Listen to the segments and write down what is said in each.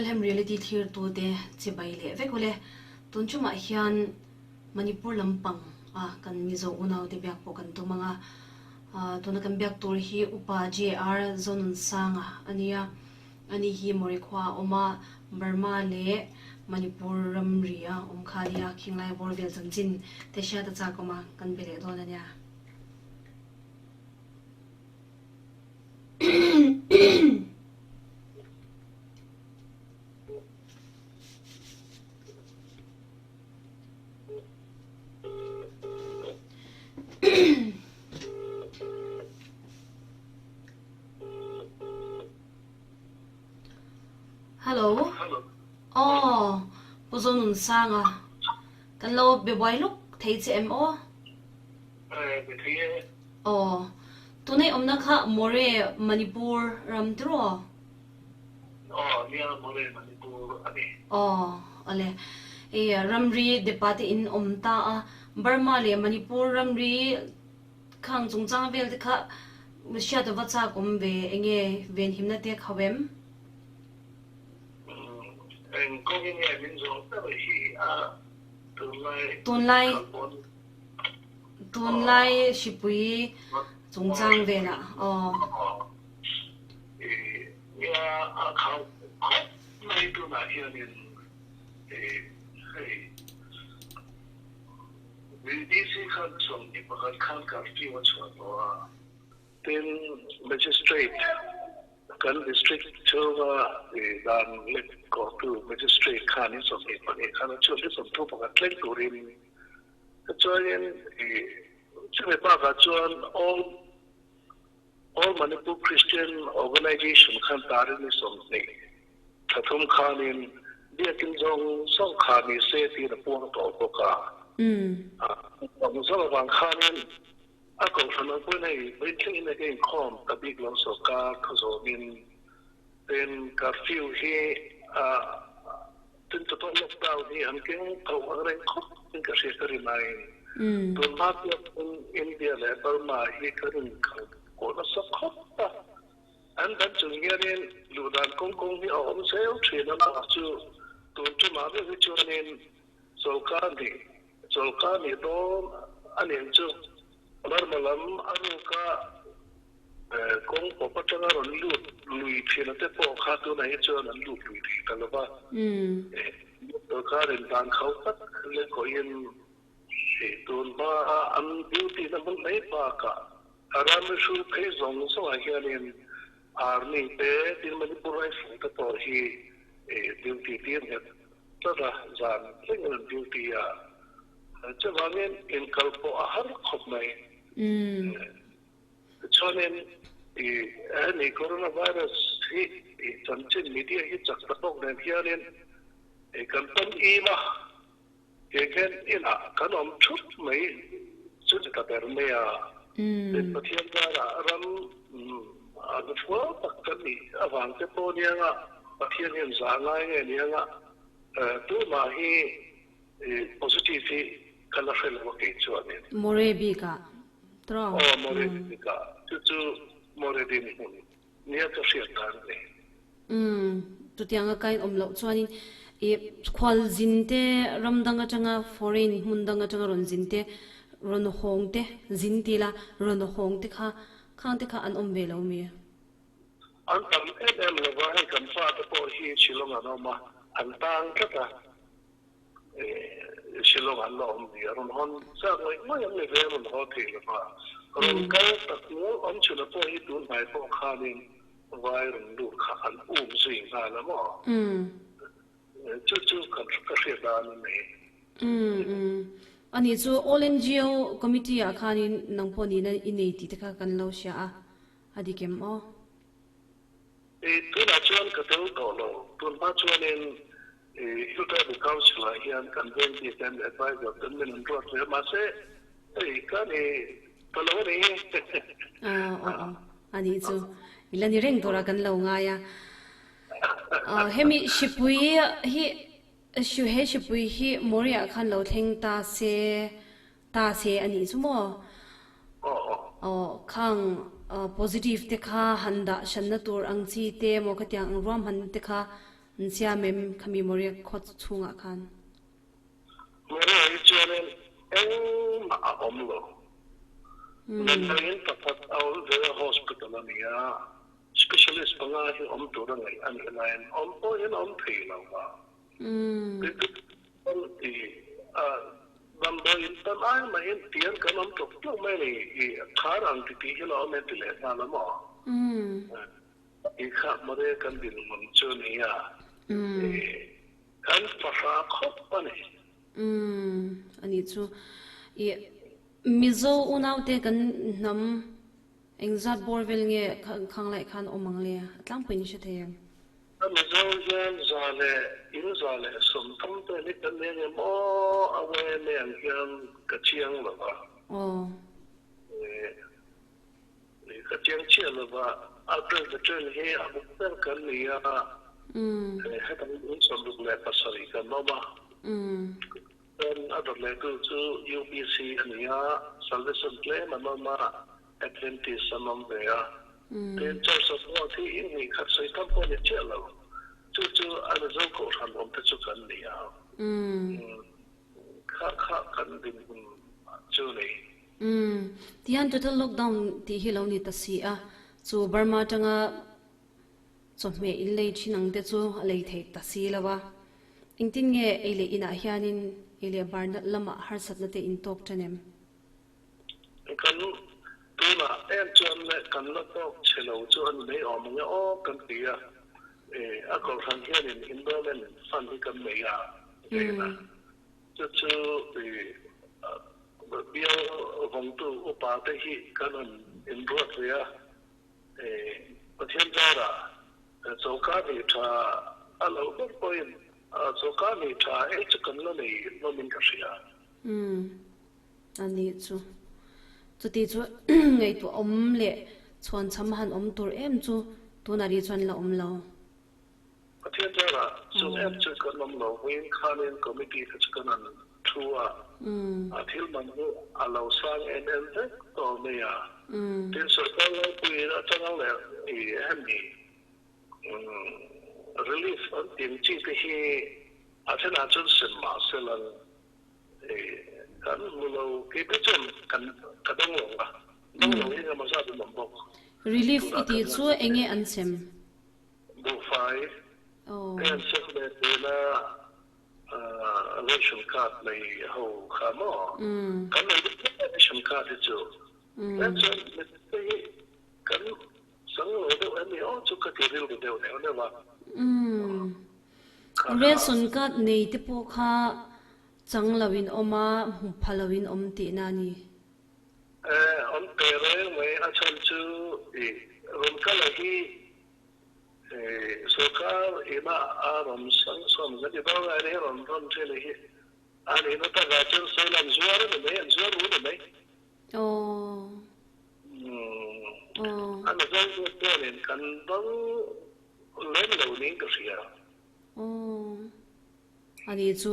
Melhem Reality thlirtute chibai leh vek ule. Tun chungah hian Manipur lampang a kan Mizo unaute biak pawh kan tum ang a. Tuna kan biak tur hi Upa JR Zonunsanga a nia. Ani hi Mawri khua a awm a, Burma leh Manipur ramri a awm kha a nia. Khinglai bawr vel chanchin te hriat a chak awm a, kan be leh dawn a nia. Hello. Aw, Pu Zonunsanga. Kan lo be buai luk thei che em aw? Aw, tunei awmna kha More Manipur ram tiraw? Aw, nia More Manipur a ni. Aw, awle. I ramri depa te in awm ta a, Burma leh Manipur ramri khang chungchang vel te kha hriat ava chak awm ve, enge venhimna te khauh em? Eng kawngin nge min zawh ber hi a tunlai Tunlai kal pawn. Tunlai hripui chungchang velah aw. Nia a khau khawp mai tunah hianin hei VDC khan 21 khan curfew a chhuah tawh a. Tin, Magistrate, kan District chhunga dan lek kawhtu Magistrate khan in 22 khan a chhuak hi 31 thleng turin Chuanin chumi bakah chuan All All Manipur Christian Organization khan tarin ni 23 khanin biakin zawng zawng kha ni se tiin a puang tawh bawk a. Zawng zawng avang khanin a kohhran ang pawhin hei vawiin enge ka inkhawm ta bik lo sawrkar thu zawmin tin curfew hi a Tin chutah lockdown hi an keng tho ang reng khawp in ka hria ka rin aiin tun hma chuan India leh Burma hi ka rin kal pawh nasa khawp a, an dan chung hianin luh dan kawng kawng hi a awm zel thin a mah chu tun tumah meuh hi chuanin chawlhkar nih chawlhkar nih dawn a nih chu Burma lam a ruka kawng pawp atanga rawn lut lui thin te pawh kha tunah hi chuan an lut lui thei ta lo va. Sorkarin dan khau tak leh kawhin tun hmaa an duty na hmun mai bakah a ram hru phei zawng zawngah hianin Army te tin Manipur Rifle te pawh hi duty tir nghet tlat a, zan thlengin an duty a. Chuvangin inkal pawh a har khawp mai. Tichuanin i hemi coronavirus hi i chanchin media hi chak ta bawk nen hianin i kan tan im a, tiang hian inah kan awm thup mai chu ni ta ber mai a. Tin Pathian zarah ram a hnufual tak kan nih avang te pawh nianga Pathian hian zah ngai nge nianga tumah hi Positive hi ka la hre lo a kei chuanin. More bikah tawng. Aw More bikah chu chu More din hmun nia ka hriat dan a ni. Umm chutianga ka inawm loh chuanin i khual zin te ram dang atanga foreign hmun dang atanga rawn zin te rawn hawng te zin ti la rawn hawng te kha khang te kha an awm ve lo mi? An tam em em lova hei kan fate pawh hi Shillong an awm a an tang tlat a. Shillong an la awm ni a, rawn hawn chak ngawih ngawih an ni ve a rawn haw thei lo va, rawn kal tak nual awm chhuna pawh hi tun hnai pawh khanin vai rawn lut kha an um zui nghal a maw? Chu chu ka hriat dan a ni. Ani chu All NGO Committee ah khanin nang pawh nihna i nei tih te kha kan lo hria a, a dik em aw? Tunah chuan ka tel tawh lo, tun hma chuanin Hiltribal Council ah hian kan veng bik ten advisor ten min an ruat ve a, mahse hei ka ni ta lo a ni. Aw aw aw a nih chu i la ni reng turah kan lo ngai a. Hemi hripui hi he hripui hi Mawriah khan lo thleng ta se ta se a nih chu maw? Aw khang positive te kha han dah hranna tur ang chi te maw khatiang ang ruahman te kha. an siam em khami Moria khaw chhungah khan? Moria hi chuanin engmah a awm lo. Damdawiin pakhat a awm ve a, hospital a ni a, specialist panga hi awm tur a ngaih a nih laiin awm pawhin a awm thei lo va. Damdawiin tan ai mahin tiang kan awm tluk tluk mai a ni. I khar ang ti tih hi lo awm em ti leh nghal a maw? I kha mawle kan dinhmun chu nia kan fahra khawp a ni. A nih chu. I Mizo unaute kan hnam Engzat bawr vel nge khang laih khan awm ang le? A tlangpuiin i hre thei em? A Mizo hian za leh in 130 te hi kan eng em aw a yma ang hian ka chiang lo va. Aw. Ka chiang chiah lo va, a Presbyterian hi a buk ber kan ni a, hetah hian in 67 kan awm a. Chuan a dawt lehtu chu UPC a ni a, Salvation tlem an awm a, Adventist an awm ve a. Tin, Church of God hi in hnih khat sawi tam pawh a ni chiah lo. Chu chu a Mizo kohhran awm te chu kan ni a. Kha kha kan dinhmun chu ni. Tihian total lockdown tih hi lo ni ta si a, chu Burma atanga Chawhmeh in lei thin ang te chu a lei theih ta si lo a. Engtin nge ei leh inah hianin ei leh bar lamah harsatna te in tawk tan em? Kan tunah em chuan le kan la tawk chhe lo chu a ni mai awm ang e aw kan ti a. A kohhran hianin endowment fund hi kan nei a ven a. Chu chu bial vawngtu upa te hi kan han inruat ve a. Pathian zarah chawlhkar hnih tha a lo ber pawhin chawlhkar hnih tha ei chu kan la nei hlawmin ka hria. Umm a nih chu. Chuti chu ngaihtuah awm leh chhuanchham han awm tur em chu tunah rih chuan la awm lo. Pathian zarah chung em chu kan awm lo. Vawiin khanin committee te chu kan han thu a, a thil man hi a lo sang em em vek tawh mai a. Tin, sorkar laipuiin atanga leh i hemi relief an tin chi te hi a thenah chuan sem mah se lang kan hmu lo. Kei te chuan kan ka dawng lo a, dawng lo hi engemaw zat an awm bawk. Relief i tih chu enge an sem? Buhfai te an sem ve thin a, ration card nei ho kha maw? Kan nei deuh vek a ration card hi chu. Tlem chuan mite hi kan chang lo deuh em ni aw chu ka ti rilru deuh neuh neuh a. Ration card nei te pawh kha chang lo in awm a, hmu pha lo in awm tihna a ni. An pe reng mai a chhan chu i rawn kal a hi sorkar ina a rawn sanction kan ti dawn a ni rawn rawn thin a hi a nihna takah chuan sawi an zuar a ni mai an zuar u ni mai. A mizo te chuanin kan dang lem lo niin ka hria. Ani chu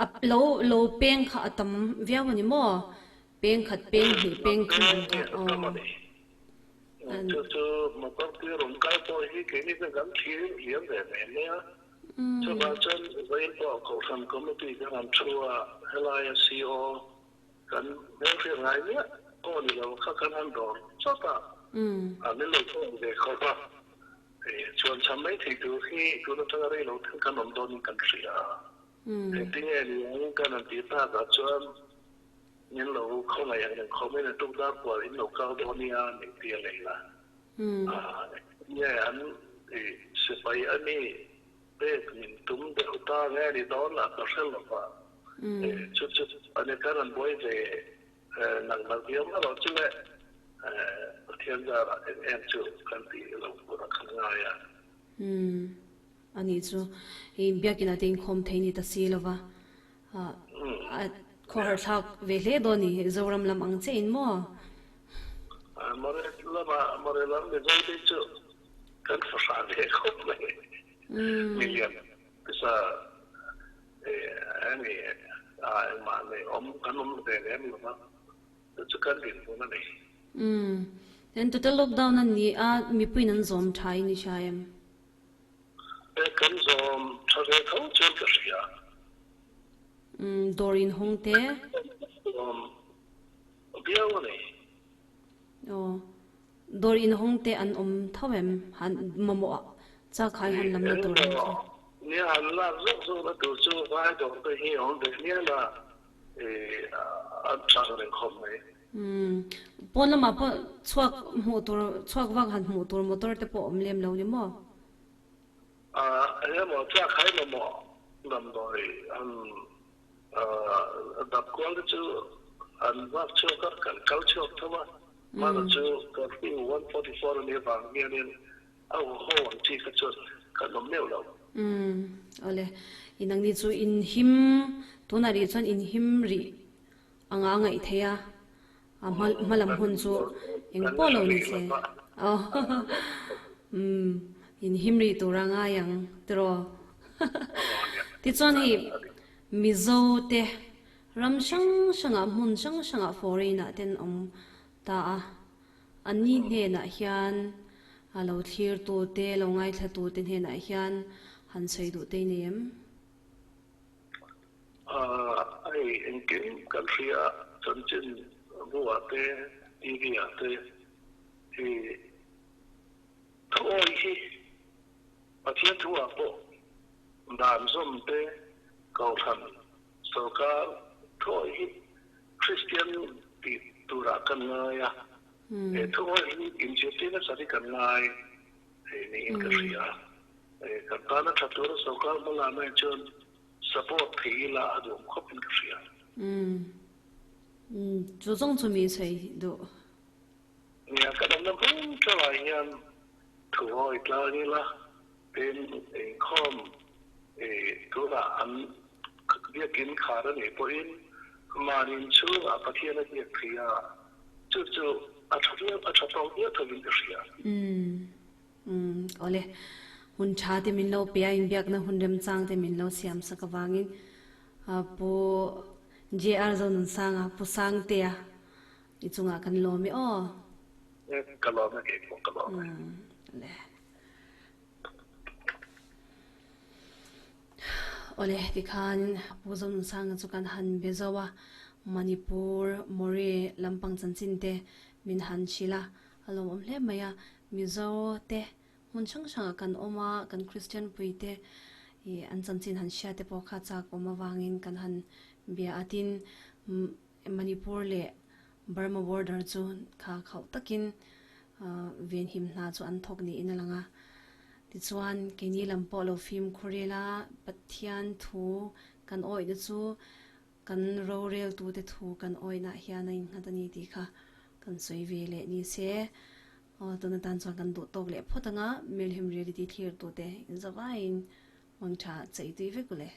a lo lo peng kha a tam viau a ni maw? Peng khat peng hnih peng thum ang kha aw. Chu chu motor tui rawn kal pawh hi keini chu kan thlir liam ve mai mai a. Chuvang chuan vawiin pawh Kohhran Committee kan han thu a, helaia CO kan hmelhriat ngai miah pawh ni lo kha kan han dawr chawt a, min lo pawh ve khawp a. Chuan chhan mai thei tur hi tun atanga rei lo thil kan awm dawnin kan hria a. Engtinge ni ang kan han tih takah chuan min lo khawngaih ang reng khawmin a tuk dar kual in lo kal dawn nia min ti a lei la. Engtinge an sipai a mi pek min tum deuh ta nge ni dawn lah ka hre lo va. Chu chu a ni kan han buai ve Nang nang viau erawh chu le Pathian zarah eng em chu kan tih lo tur a kan ngai a. Umm a nih chu i biakinn ah te inkhawm thei ni ta si lova a khawhar thlak ve hle dawn ni Zoram lam ang che in maw? Mawre lamah mawre lam Mizo te chu kan fahrah ve khawp mai milian pisa Hemi ah engmah nei awm kan awm ve lem lo va, chu chu kan dinhmun a ni. Umm. Then total lockdown a ni a, mipuiin an zawm tha in i hria em? E, kan zawm. awm tha ve tho chuan ka hria. Umm dawr in hawng te. Awm viau a ni. Aw dawr in hawng te an awm tho em han mamawh chak khai han lamna tur ang chu. Nia han lak zawk zawkna tur chu vai dawr te hi a awm ve mial a an chang reng khawp mai. Umm pawn lamah pawh chhuak hmuh tur chhuak vak han hmuh tur motor te pawh awm lem lo ni maw? Eng emaw chak hai mamawh damdawi han dap kual te chu an vak chhuak a, kan kal chhuak tho a, hmana chu curfew 144 a nih avang hianin a huho ang chi kha chuan kan awm meuh lo. Umm awle, inangni chu inhim tunah rih chuan inhim rih anga a ngaih theih a, a hma hma lam hun chu eng pawh lo ni se aw umm inhim rih tur a ngai ang tiraw tichuan hei Mizo te ram hrang hrangah hmun hrang hrangah foreign ah ten awm ta a, anni hnenah hian a lo thlir tu te lo ngaithla tu te hnenah hian han sawi duh te i nei em? Hei engkim kan hria chanchin buah te TV ah te hi thuawi hi Pathian thu ah pawh dan zawm te kohhran sorkar thuawi hi Kristian tih turah kan ngai a, he thuawi hi inzirtir nasa hi kan ngai hei niin ka hria. Kan tana tha tura sorkar hma lana hi chuan support thei ila a duhawm khawp in ka hria. Umm. Chu zawng chu mi sawi duh. Nia, ka damna hmun teuhah hian thu hawi tlang ila, tin inkhawm tunah an biakin khar a nih pawhin mahni inchhungah Pathian a biak thei a, chu chu a tha viau, a tha tawk viau thovin ka hria. Umm. Umm awle, hun tha te min lo pe a, inbiakna hun remchang te min lo siam sak avangin Pu JR Zonunsanga, Pu Sangtea i chungah kan lawm e aw. Ka lawm e kei pawh ka lawm e. Umm le. Awle tikhan Pu Zonunsanga chu kan han be zo a, Manipur, Moreh lampang chanchin te min han hrilh a, A lawmawm hle mai a, Mizo te hmun hrang hrangah kan awm a, kan Kristian pui te ih an chanchin han hria te pawh kha chak awm avangin kan han bia a, tin Manipur leh Burma border chu kha khauh takin venhim hna chu an thawk niin a lang a. Tichuan keini lam pawh lo fimkhur ila Pathian thu kan awihna chu Kan roreltute thu kan awihna hian a innghat a ni tih kha kan sawi ve leh ni se. Aw, tun atan chuan kan duh tawk leh phawt ang a, Milhim Reality thlirtute inzavaiin mangtha chei tui vek u le.